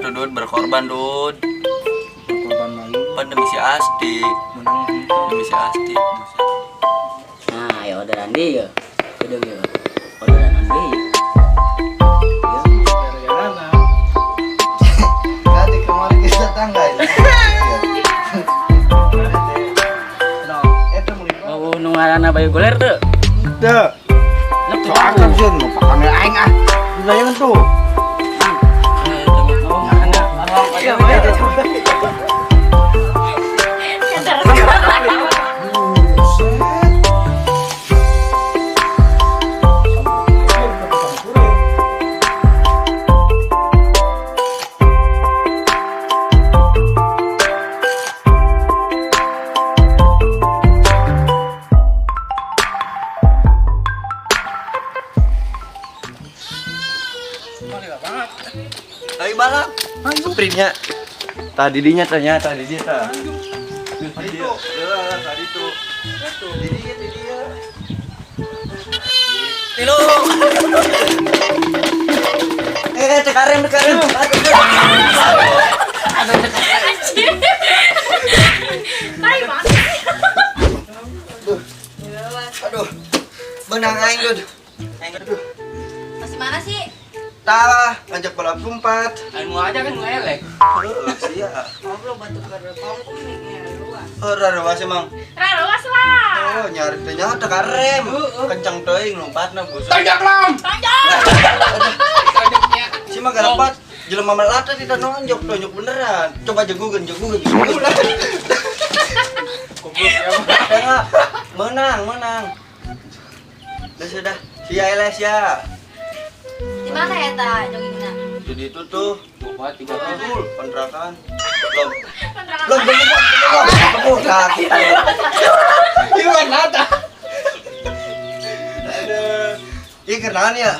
atuh Dud berkorban, Dud. Korban malu. Pan demi si Asti, Menang mah henteu. Demi si Asti. Nah, ya orderan deui ya. Udah ya. Orderan deui. Ya. Gara-gara. Tadi kemarin kita tangga ya. No. Itu beli. Oh, nu ngaranna Bayu Goler teu? Teu. Nek So akrab sih, nu pakai aing ah. Di layangan tuh. Oh, ngaranna. Iya, Buset. Ayo balap. Sprintnya. Tadi dinya ternyata tadi dia ta. Tadi itu. Tadi itu. Di dia, di dia. Tilu. Eh, tekarem, tekarem. Anjir. Tai banget sih. Aduh. Menang aing, Dud. Aduh. Masih mana sih? Tah, ngajak balap lompat. Anu aja kan ngelek. Heeh, sia. Ngobrol batu kongkong nih luas. Oh, rarawas emang. Rawas lah. Oh, nyari teh nya tekarem. Kencang teuing lompatna busuk. Tanjak lam. Tanjak. Tanjaknya. Si mah galappat jelema melata tidak nonjok, tonjok beneran. Coba jegugeun, jegugeun, jegugeun. Goblok ya. Enggak, menang, menang. Udah sudah, sia eles ya. Di mana ya ta joggingna? Jadi itu tuh, Obat tiga betul, kontrakan. Belum, Kontrakan. belum, belum, belum, belum, kaki. Gimana ta? Aduh. Ih, kenalan ya?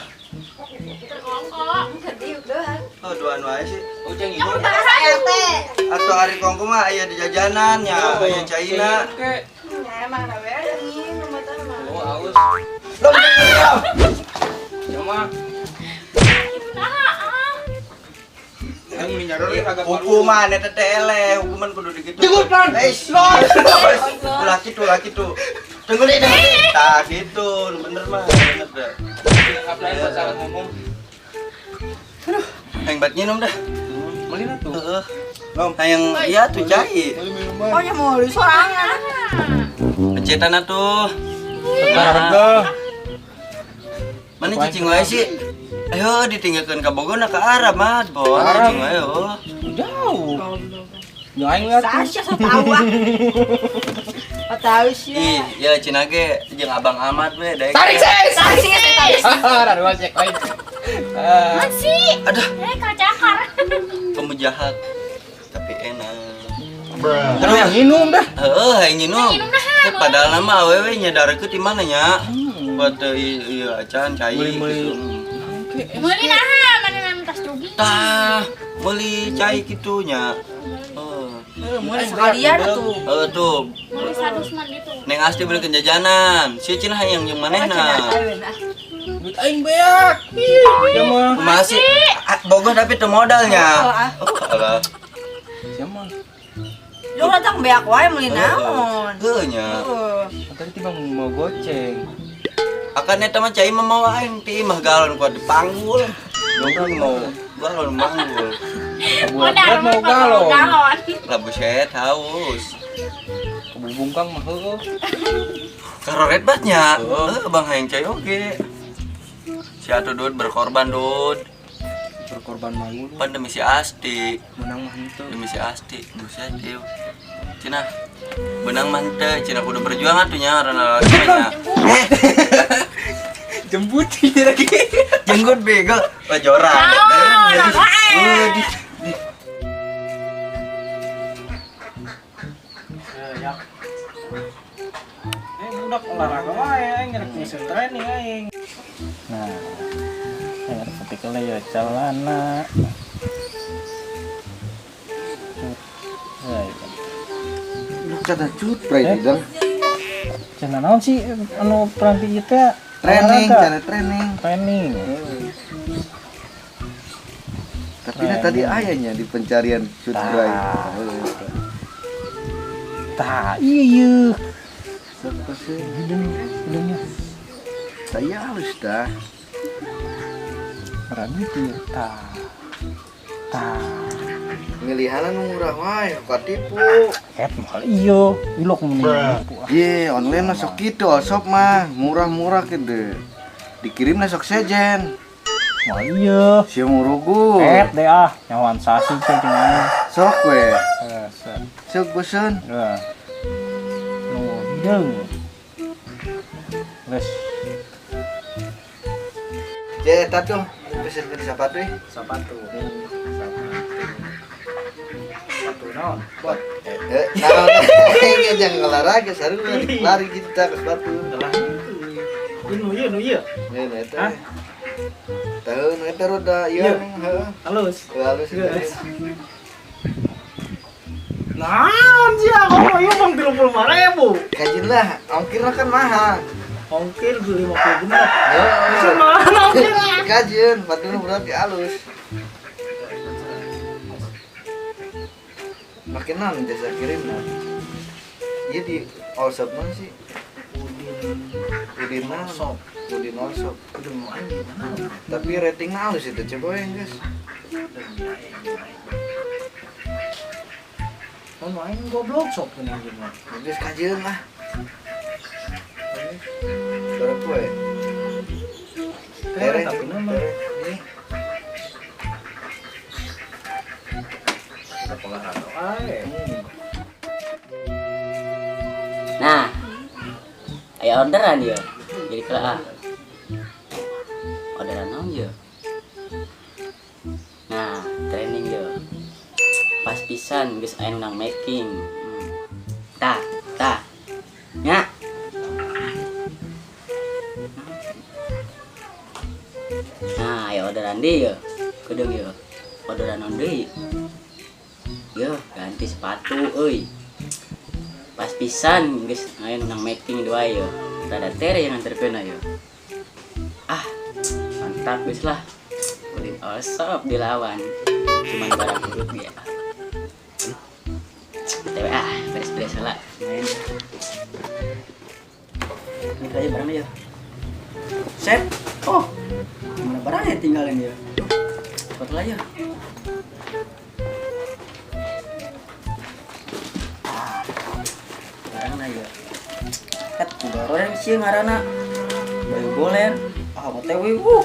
Terkongkok. Enggak diuk doang. Oh, duaan wae sih. Oh, jangan Ya gitu. udah. RT. Atau hari kongko mah aya di jajanan ya, aya China. Oke. Ya emang ada we nih nomor mah. Oh, aus. Belum, belum, belum. Cuma Nah, ah. yang minyaror agak Hukuman eta teh eleh, hukuman kudu digitu. Jegut, Lan. Eh, ulah kitu, ulah kitu. Tunggu deh, tunggu deh. Tah gitu, bener mah, bener dah. Apa yang salah ngomong? Hayang bat nginum dah. Melina tuh. Heeh. Hayang iya tuh cai. Oh ya mau di sorangan. Pencetan atuh. Olahraga. Mana cicing wae sih? Ayo ditinggalkan ke Bogor na ke Arab mah, Bon. Arab. Cicing wae oh. Jauh. Ya aing lihat tuh. Sasya so tahu ah. Oh tahu sih. Ih, ya Cina ge jeung Abang Ahmad we daek. Tarik sis. Tarik sih, tarik. Rarua cek lain. Ah. Masih. Aduh, Eh, kacakar. kamu jahat. Tapi enak. Terus yang minum dah. Heeh, hayang nginum. Nginum dah, Eh, padahal nama awewe nyadarkeun di mana nya? Buat teu ieu acan cai Meuli-meuli. gitu. Meuli nah, mana nang tas jogging. Tah, meuli cai kitu nya. Heeh. Sekalian tuh. Heeh tuh. Meuli sadusman gitu. Neng Asti beli jajanan. Si Cina hayang jeung manehna. Duit aing beak. Ih, ya mah. Masih ah, Bogor tapi teu modalnya. Oh, Oh, alah. Siapa? Lu datang beak wae meuli naon. Heuh nya. Heeh. Tadi tiba mau goceng. Akan eta mah cai mah mau aing ti mah galon kuat dipanggul. Dongkang mau galon manggul. Buat mau galon. Galon. Lah buset haus. Kebubungkang mah heueuh. Karoret batnya. Heuh bang hayang cai oge. Si atuh Dud berkorban Dud. Berkorban malu. Pan demi si Asti, Menang mah henteu. demi si Asti, buset ieu. Cina benang mah henteu, Cina kudu berjuang atuh nya rana lagi nya. Eh, Jemput ini lagi. jenggot bego, wah jorang. Naon, wae. Ya. Eh budak olahraga wae aing rek mesin training aing. Nah, aing rek petik ya celana. Cut. Ya, iya. Kata cut, pray, Eh. Cenah naon sih anu peranti ieu teh? Training, Olahraga. cara training. Training. Tapi tadi ayahnya di pencarian shoot dry. Tah, iya. Siapa sih? Hidung, hidungnya. Saya halus dah. Keren itu. Tah. Tah. Milihanan murah wae, katipu. Et mahal iyo, ilok mun nipu. Ye, online mah sok kitu, osop mah murah-murah gitu. Dikirimna sok sejen. Mahal iyo. Sia murugu. Et deh ah, nyawan sasi teh jeung aing. Sok we. Set. Sok bosen. Heeh. Nu hideung. Geus. Je, eta tuh pesen ke sepatu eh. Sepatu. Sepatu naon? Bot. Naon? Jangan olahraga sarua lari kita ke sepatu. Nu ieu, nu ieu. Nih, eta. Tahun eta roda ieu heeh. Halus. Halus. Naon sih aku ieu bang 35.000. Kajin lah, ongkirnya kan mahal. Ongkir 50 bener. Heeh. Mahal ongkir. Kajin, sepatu berarti halus. Makin naon jasa kirim nah. Iya di all shop mana sih? Udin naon? Shop. Udin all shop. Udah mau aing gimana? Tapi ratingnya halus itu coba ya guys. Mau aing goblok sok geuning gimana? Geus kajeun lah. Berapa ya? Tere tapi nama. Nah, aya orderan ya. Jadi kela ah. Orderan naon ya? Nah, training ya. Pas pisan geus aya nu nang making. Tah, tah. Nya. Nah, aya orderan deui ya. Kudeung ya. Orderan naon deui? Yo, ganti sepatu euy. Pas pisan geus aya nu nang making dua yo. Rada tere yang nganterkeun yo. Ah, mantap geus lah. Udin osop dilawan. Cuman barang buruk ya. TW ah, beres-beres lah. Main. Ini aja barangnya yo. Set. Oh. Mana barangnya tinggalin ya? Cepet lah yo. Barangna ya. Et goreng sih ngaranna. Bayu golen. Ah, OTW wuh.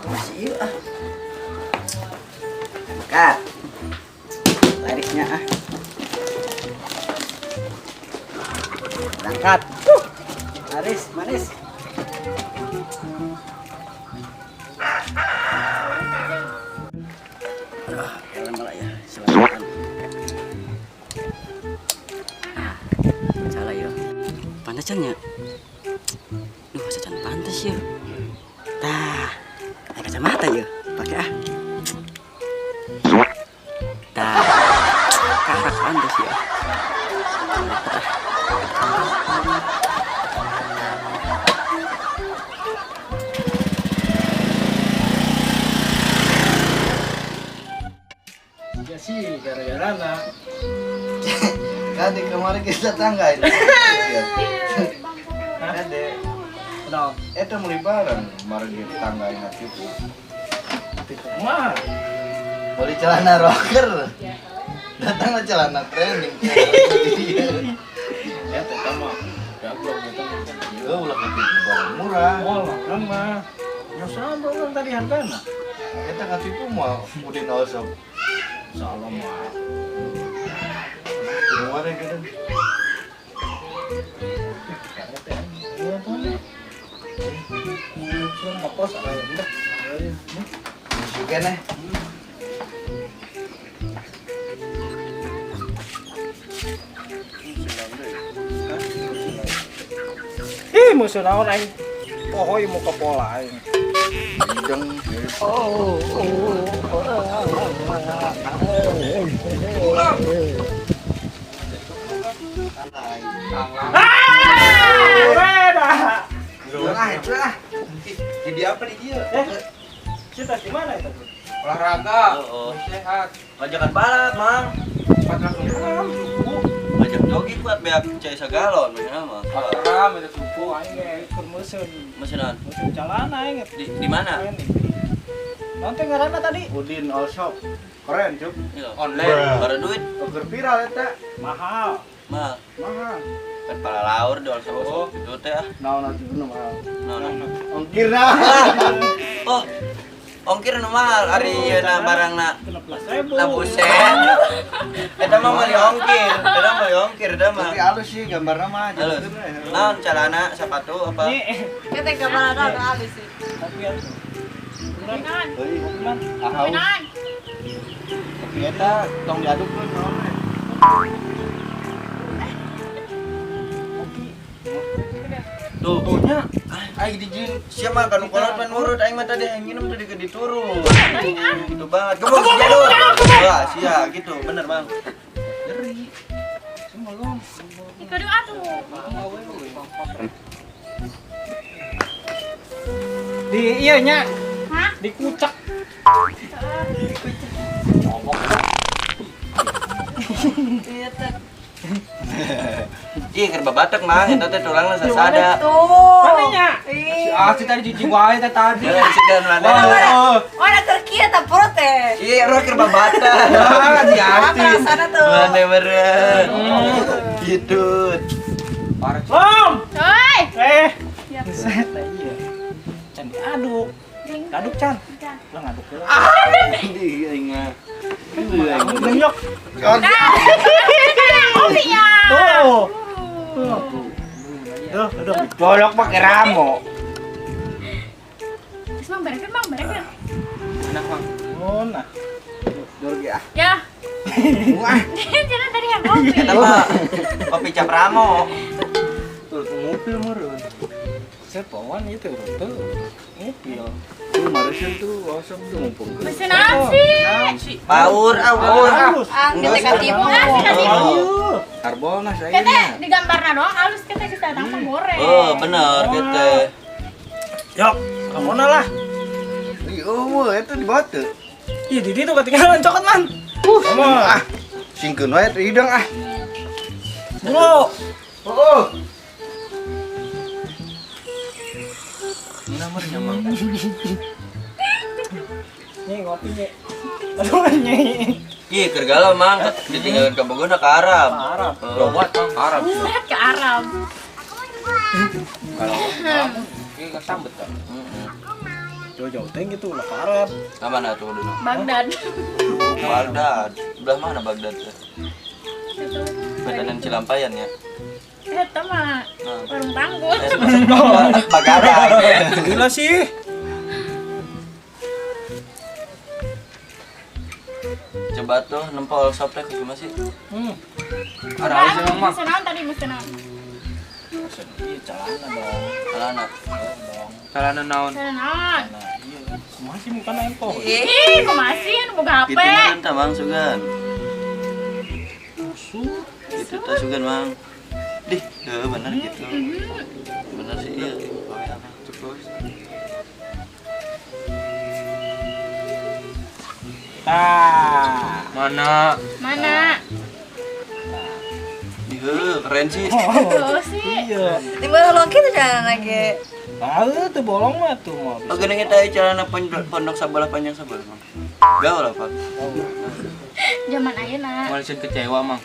Masih ieu ah. Angkat. Larisnya ah. Berangkat. Laris, manis. Ah, malah ya, silakan. Ah, salah ya. Pantesan ya. Duh, secan pantes ya. Tah, ada kacamata ya. Pakai ah. Tah, karak pantes ya. Ya sih, gara-gara na. Kade kemarin kita tangga itu. Kade. Naon? Eta meuli barang kemarin kita tanggain hatiku. Tipu mah. Beli celana rocker. Datanglah celana training. Ya teh mah. Goblok gitu. Yo ulah ketipu barang murah. Oh, kan mah. Ya sama kan tadi hargana. Eta katipu mah Udin all shop. Salah mah. Kemarin gitu. Juga nih. Ih, musuh naon aing. Pohoy muka pola aing. Hidung. aing. Ah, beda. Lah, itu lah. Jadi apa di dia? Eh, kita di mana itu? Olahraga. Oh, oh. Sehat. Ajakan balap, Mang. 406 suku. Ajak jogging buat beak cai sagalon bener mah. 406 itu suku. Aing ge keur meuseun. Meuseun Meuseun calana aing. di mana? Nanti ngaranna tadi Udin All Shop. Keren, Cup. Iya. Online. Baru duit Keur viral eta. mahal. mahal. Mahal. Kan pala laur di all shop Oh. itu teh ah. Naon atuh nu mahal. Nah, nah. Ongkirna. Oh. Ongkir nu mahal ari ieu na barangna. 16.000. Lah buset. Eta mah meuli ongkir, eta mah meuli ongkir eta mah. Tapi halus sih gambarna mah. Halus. Naon celana, sepatu apa? Nih, Kita gambar ada halus sih. kopi atuh. Naon? Heuy, Man, haus. Naon? Kopi eta tong diaduk lu naon we. kopi. Tuh. Tuhnya aing dijin Siapa kan kolot pan nurut aing mah tadi aing minum tadi ke diturun. Gitu banget. Gebuk si jadul. Wah, sia gitu. Bener, Bang. nyeri. Semua lo. Ikudu atuh. Di iya nya, Hah? dikucek. Iya teh. Ih, keur babatek mah eta teh tulangna sasada. Tuh. Mana nya? Ih. Ah, si tadi jijing wae teh tadi. Ya, segan mana. Oh, Oh, ada Turki eta perut teh. Ih, roh keur babatek. ah, si Ah, Asti. perasaan tuh. Mana meren. Gitu. Parah. Cik. Lom. Hoi. Eh. Ya. Buset, iya. Can diaduk. Aduk can. Can. Lah ngaduk heula. Di aing mah. Ngenyok. Kopinya. Tuh. Tuh, aduh. Colok pakai ramo. Terus Mang berekin, Mang berekin. Enak, Bang. Oh, nah. Dur ge ah. Ya. Wah. Jangan tadi yang kopi. Eta mah kopi cap ramo. Turut ngupil meureun. Set bawan itu rute. Ngupil. Tuh mareseun tuh all shop tuh mumpung. Mesen naon sih? Paur, ah, paur. Halus. Ah, kita katipu. Ah, si katipu. Ayo. Harbolnas Kete ayeuna. di gambarna doang halus kete geus datang mah goreng. Oh, bener gitu. Yok, kamona lah. Ih, eueuh eta di bawah teu. Ih, di ditu ketinggalan cokot man. Kamu. Ah, singkeun wae teh hidung ah. Bro. Oh. Nomornya, Mang. Nih ngopi nih. Aduh nih. Ih, keur galau, Mang. Ditinggalkan ke Bogor ke Arab. Arab. Oh. Buat Bang Arab. Buset ke Arab. Kalau ini kesambet kan. Jauh-jauh teh gitu lah ke Arab. Ka mana tuh dulu? Baghdad. Baghdad. Sebelah mana Baghdad teh? Itu. Badanan Cilampayan ya. Eta mah Nah. warung tanggul. Eh, Baghdad. Gila sih. Coba tuh nempel shop teh kumaha sih? Hmm. Ada halus emang mah. Mesen naon tadi mesen naon? Iya, celana dong. Celana. Dong. Celana naon? Mesen naon? Nah, iya. Kumaha sih mukana empo. Ih, kumaha sih anu boga HP? Gitu meureun tah Mang sugan. Busuk. Gitu tah sugan Mang. Dih, heuh bener gitu. Bener sih iya. Terus. Tah. Mana? Mana? Dih, heuh, keren sih. Tuh sih. Iya. Di bolong kita jalan lagi. Tahu tuh bolong mah tuh mau. Oh, geuning eta celana pondok sabelah panjang sabelah, Mang. Gaul lah, Pak. Zaman ayeuna. Malah kecewa, Mang.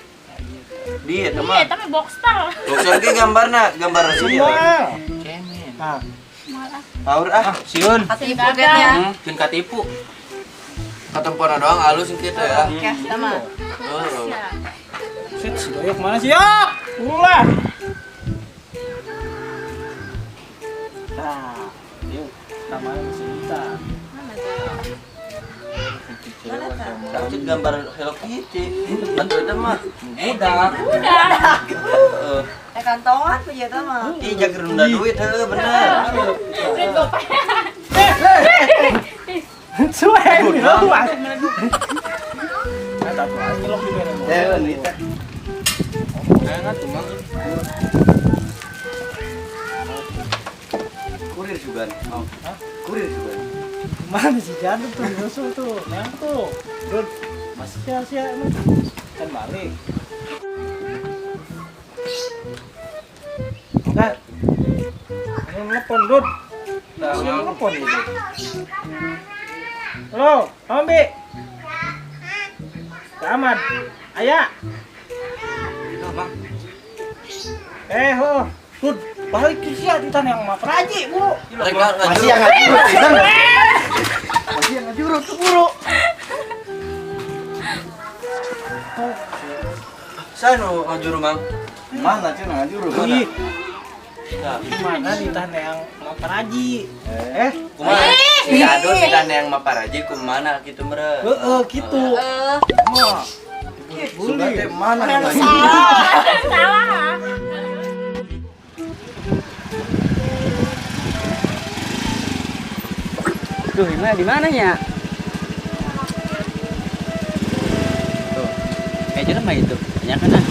Di eta Iya, mah. eta mah boxster. Boxer ge gambarna, gambar sih. Mahal. Cemen. Nah, Malah. Paur ah. Ah, sieun. Katipu kayaknya. Sieun katipu. Katempona doang halus gitu ya. Oke, sama. Oh. Ya. Set si Doyok mana sih? Yok! Ulah. Nah, yuk, namanya masih kita. Mana tuh? Sakit gambar Hello Kitty. Bantu eta mah. Budak. Udah. Heeh. Eh kantongan punya itu mah. Ih, jaga nunda duit heuh bener. Duit gopay. Suwe, luas. Nah, satu aja nyelok juga nih. Eh, wanita. Kayaknya tuh Mang. Kurir juga nih. Hah? Kurir juga. Mana si Jadul tuh nyusul tuh, yang tuh. Dud, masih sia-sia emang. Kan balik. Nah, ini nelpon, Dud. Nah, ini nelpon ini. Halo, Ambi. Aman. Ayah. Itu, Bang. Ho. Dud, balik ke sia di tanah yang Maparaji, Bu. Masih yang ngajurut, masih yang ngajurut tuh buru. Saya nu ngajuru, Mang. Mana cenah ngajurut? Ih. Mana di tanah yang Maparaji? Kumaha? Si Jadul di tanah yang Maparaji kumana gitu mere. Heeh, gitu. Mah. Sudah teh mana? Salah. Duh, ini di mananya? Tuh, kayak jelema itu. Banyak kan ah.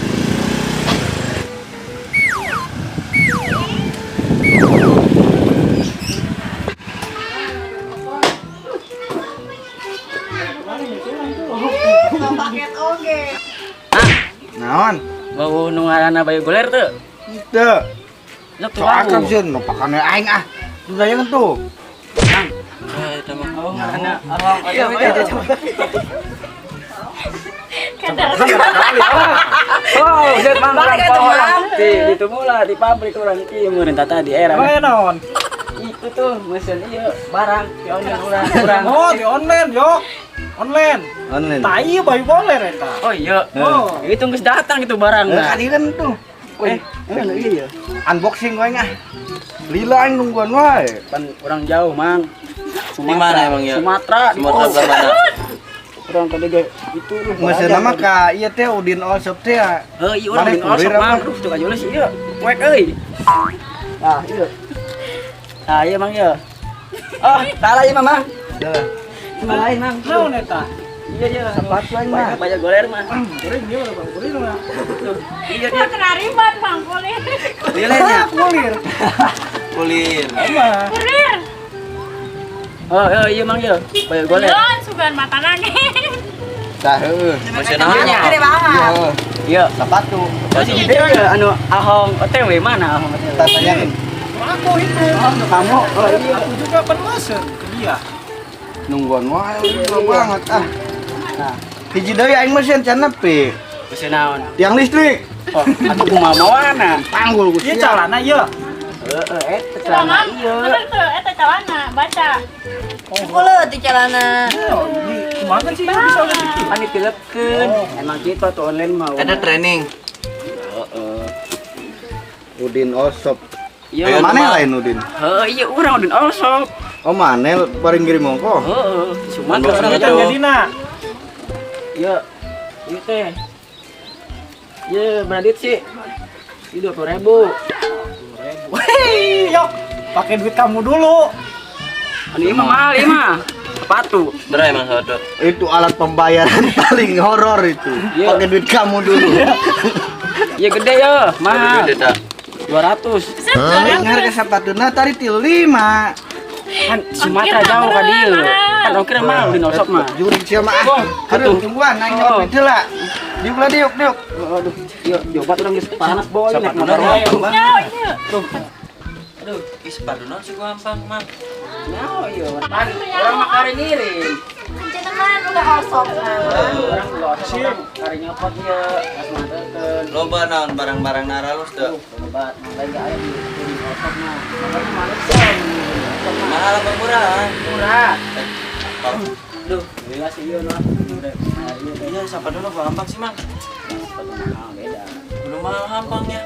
Paket oge. Ah, Naon? bau nu ngaranna Bayu Goler teu? Teu. Lek tuh Soal bau. sih nu pakane aing ah. Dudayeun tuh. Kang, Eta mah. oh ngaranna Ahong. Iya, iya. Oh, set mang Balik orang atuh, pohon. Mang. Di itu mula di pabrik orang ieu meureun tata di era. Emang naon? Itu tuh mesin ieu barang di online urang urang. Oh, di online, yo. Online. Online. Tai Bayu Goler eta. Oh iya. Oh. Itu geus datang itu barang. Kali kan tuh. Iya. Unboxing wae ah. Lila aing nungguan wae. Pan orang jauh, Mang. Di mana emang ya? Sumatera. Sumatera belah mana? Orang tadi ge itu Mesin nama ka ieu teh Udin All Shop teh. Heuh, ieu urang Mana Udin All Shop, kurir apa? Mang. Duh, tuh kajulis ieu. Poek euy. Ah, iya. Ah, iya Mang ya. Oh, salah ieu mah, Mang. Dah. Lain, Mang. Naon eta? Iya, iya. Sepatu aing mah. Banyak goler mah. Kuring ieu Bang Kurir mah. Iya, iya. Kena ribat Bang Kulir. Lilanya. Kulir. Kulir. Emang. Kurir. Oh, iya Mang ya. Banyak goler. Yon sugan mata nangis. Tah heueuh. Mesin naon? Gede banget. Iya. Iya. Sepatu. Terus iya anu Ahong OTW mana Ahong OTW? Tah tanyain. Aku itu. Kamu. Oh iya. Aku juga pan mesen ke dia. Nungguan wae lila banget ah. Nah, Hiji deui aing mesin can nepi. mesin naon? Tiang listrik. Oh, atuh kumaha mawana? Panggul ku Ieu sia. calana ieu. Heeh, eta Celana celana ieu. Bener tuh, eta celana, baca. Cukup leutik celana. Oh, di kumaha kan sih ieu bisa udah bikin. Kan dipilepkeun. Emang gitu atuh online mah. Ada training. Heeh. Udin All Shop. Iya. Mana lain Udin? Heeh, iya urang Udin All Shop. Oh, mana paling ngirim ongko? Heeh, Sumatera Unboxing urang itu. jauh. Jadina. Iya. Ieu teh. Iya, beradit sih. Ini 20.000. Wih, yok. Pakai duit kamu dulu. Anu ieu mah mahal ieu mah. Sepatu. Berapa emang sepatu? Itu alat pembayaran paling horor itu. Iya. Pakai duit kamu dulu. Iya gede ya, mahal. Gede tak? 200. Hah? Harga sepatuna tadi til 5. Kan Sumatera jauh ka dieu. Kan ongkirna mahal di Nosok mah. Jurik sia mah. Wah, Aduh, atuh. tungguan aing Oh. nyopet heula. Diuk lah diuk, diuk. Aduh, ieu jobat urang geus panas boy naik Sepatuna motor wae. Nyawa ieu. Aduh, ih sepatu naon sih gua hampang, Mang. Nyawa ieu. Pan urang mah kari ngirim. Jenengan udah osok. Urang ulah osok urang kari nyopot ieu, pas mantekeun. Loba naon barang-barang naralus teu. Loba lain ge aya di osok mah. Makanya males ya. Mahal apa murah? Murah. Aduh, Gila sih ieu lah. Udah, nah, ieu teh. iya sepatu gua hampang sih, Mang. Sepatu mahal beda. Belum mahal hampangnya.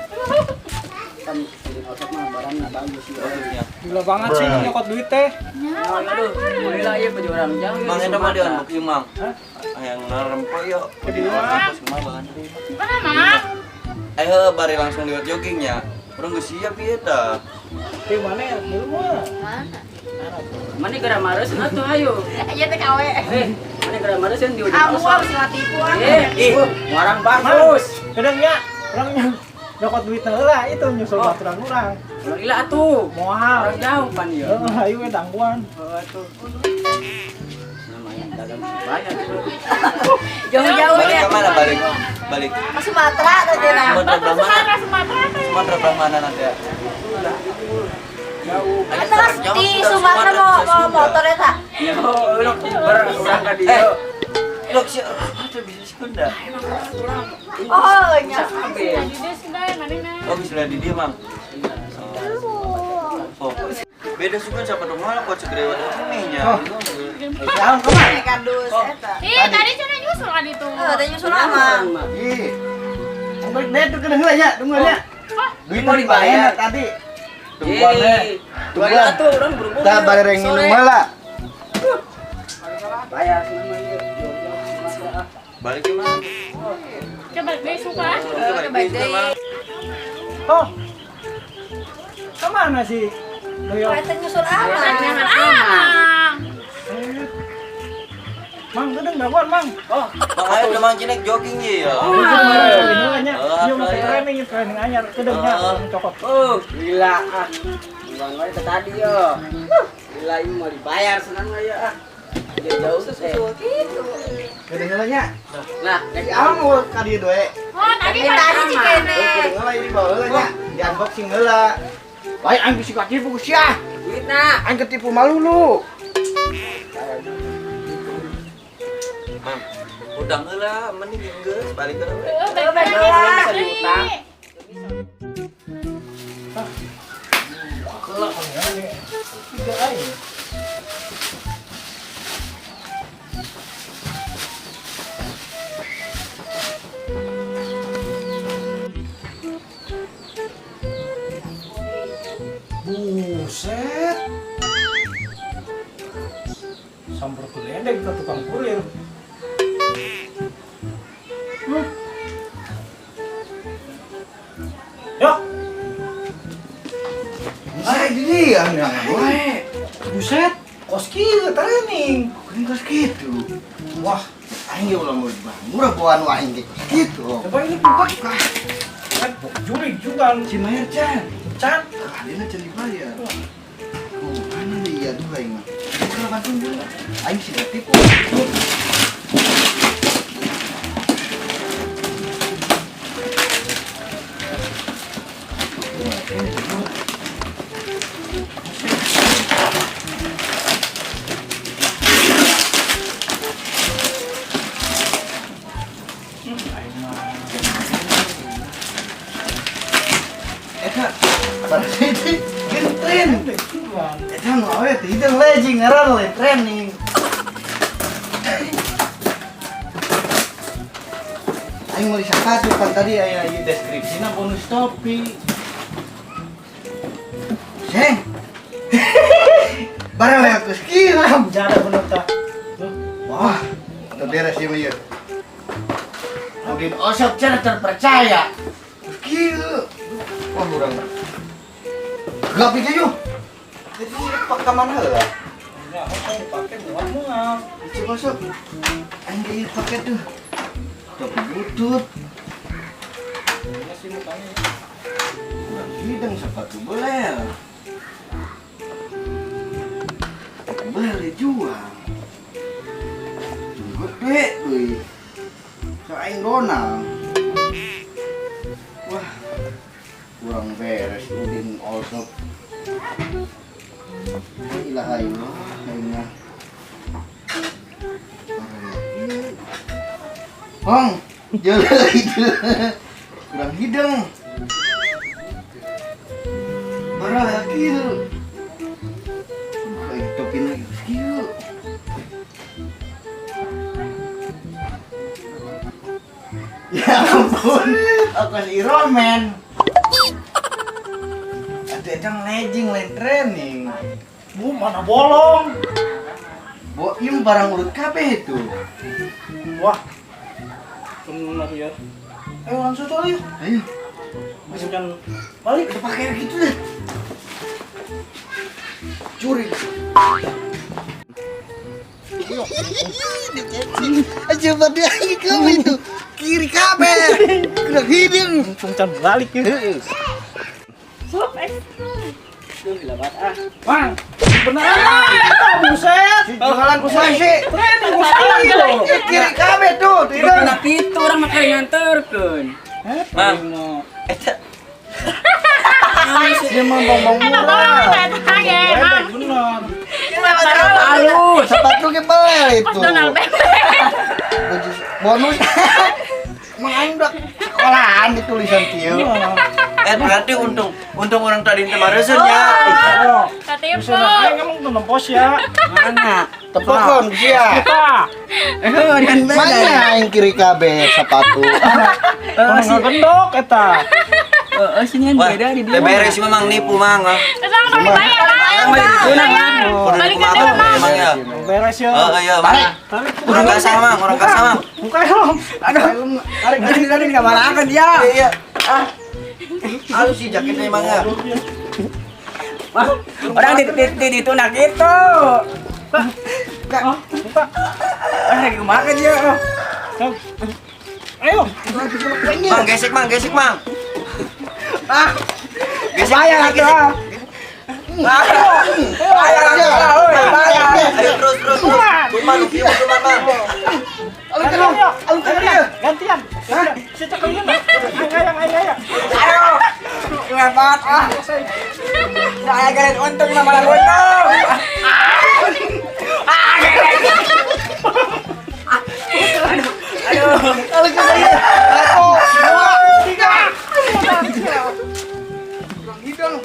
Kan di osok mah barangnya bagus sih. Bagusnya. Gila banget sih nyokot duit teh. Nyawa aduh, gila ieu baju orang jauh. Mang di eta mah di Sumatera. unboxing, Mang. Hah? Yang narempo yuk. Di unboxing mah bahan. Mana, Mang? Eh, bari langsung liwat joggingnya. Urang geus siap ieu tah. Di mana ya? Dulu mah. Mana? Mana geura mareus atuh ayo. Iya teh KW. Mana geura mareus di ujung Kamu osok. ah bisa tipu ah. Eh, ih, barang bagus. Kedeng ya. Urang nyokot duitna heula itu nyusul baturan urang. Ulah lila atuh. Moal. Urang jauh pan ieu. Heeh, ayo we tangguan. Heeh atuh. Namanya dagang bayar. Jauh-jauh Balik ya. ke mana balik? Balik. Ke Sumatera tadi nah. Sumatera belah mana? Sumatera, Sumatera. Sumatera belah mana nanti ya? Jauh. Terus di Sumatera mau motor ya tak? Ya, urang urang ka dieu. Lok sih, ada bisa Sunda. Oh, nya. Tadi dia Sunda yang mana nah. Oh, bisa di dia, Mang. Oh. Beda suka siapa dong malah kok segera wadah nya. Jauh kemana? Kardus eta. Ih, tadi cina nyusul kan itu. Eh, tadi nyusul ama. Ih. Balik deh tuh kena heula nya, tungguan nya. Duit Mau dibayar. tadi. Tungguan deh. Tungguan atuh urang berhubung. Tah bareng minum heula. Bayar senang ieu. Balik ke mana? Coba deh suka. Balik deh. Oh. Kemana sih? Doyo. Eta nyusul ama. Nyusul amang. Mang, gedeng daguan, Mang. Oh, Mang ayo udah mang cinek jogging ya. Oh, ini nya. Oh, Ieu mah training, training anyar gedeng nya cokot. Oh, gila ah. Buang wae tadi yo. Gila ini mau dibayar senang ya ah. Jauh teh. Gitu. Gedeng heula nya. Nah, Si Awang mau ka dieu doe. Oh, tadi Tadi cikene. Gedeng heula ini bawa heula nya. Di unboxing heula. Lain aing bisa katipu sia. Duitna. Aing ketipu malu lu. Mang, udang heula mending geus balik ke we. Balik Bisa diutang. Kelak ini. Tiga aing. Buset. Sambar geledek ke tukang kurir. Yuk. Ay, di dia wae. Buset, kos kieu training. Kuring kos kitu. Wah, Aing ge ulah murah bawaan aing ge kos kitu. coba ini buka. Kan jurig juga. Si Mayer can. Can. Alina can dibayar. Oh, mana nih ya tuh aing mah. Buka langsung dulu. Aing sih ketipu. Eta berarti gentren. Eta nu awe teh hidung legging ngaran lain training. Aing meuli sepatu kan tadi aya ieu deskripsina bonus topi. Seng. Barang lewat geus kieu. Jada bener tah. Wah, teu beres ieu mah ieu. Udin Osok cara terpercaya. Geus kieu. Wah, urang. Gelap ieu yuk. Jadi pak ka mana heula? Ya, apa dipakai mual-mual. Coba sok. Aing ge ieu pakai tuh. Topi butut. Ini sih mukanya. Kurang hidung sepatu belel. Sepatu belel dijual. Gede euy. So aing Donald. Wah. Kurang beres Udin Olsop. Ilaha illallah aing mah. Hong, jeuleuh itu. Kurang hidung. Parah kieu. Aing topina geus kieu. Ya ampun, aku si Iron Man. Ada yang legging lain training. Bu, mana bolong? Bo, ieu barang urut kabeh itu. Wah. Bener ya. Ayo langsung tuh yuk. Ayo, Masih kan balik. udah pakai gitu deh. Curi. Coba dia kamu itu. Kiri kabeh. Kena hideung. Untung can balik ya. Sup, eh. Duh, gila banget ah. Mang, beneran eta buset. Bakalan kusaha sih. Training kusaha. Eh, kiri kabeh tuh, tidak. Kena kitu urang mah kayak nganterkeun. Mang. Eta Dia mah bang Enak murah. banget eta ge, Mang. Bener. Halus. Sepatu ke bel Pas itu. Donald bebek. Bonus. Emang aing udah sekolahan di tulisan kieu. Eh berarti untung untung orang tadi teh maresun ya. Oh, Katipu. bisa aing emang tuh nempos ya. Mana? Tepokon sia. Kita. Eh, dan beda. Mana aing kiri kabeh sepatu. Orang gendok eta. Heeh, sini kan Wah, beda di teh beres sih Mang nipu Mang. ah. Terus balik bayar, Mang. Bayar. Kudu Balik kumaha, ke Mang. Mang ya. Beres ya. Oh iya, Mang. Tarik. Urang kasah Mang, urang kasah Mang. Buka helm. Aduh, tarik tarik tarik enggak malakan dia. Iya. Ah. Halus sih jaketnya Mang ya. Wah, orang di di itu nak gitu. Oh, buka. Orang lagi kumaha dia. Sok. Ayo. Mang gesek Mang, gesek Mang. Ah, Gesek. bayar gesek. atuh. Ah. Bayar atuh, oi, bayar. Ayo terus terus terus. Tuman, kieu tuman Mang. Alun ke alun ke dia. Gantian. Gantian. Si cekelin. Ayo, ayo, ayo. Ayo. Gimana banget ah. Saya kalian untung mah malah untung. Ah, aduh. Alun ke dia. Satu, dua, tiga. Kurang hidung.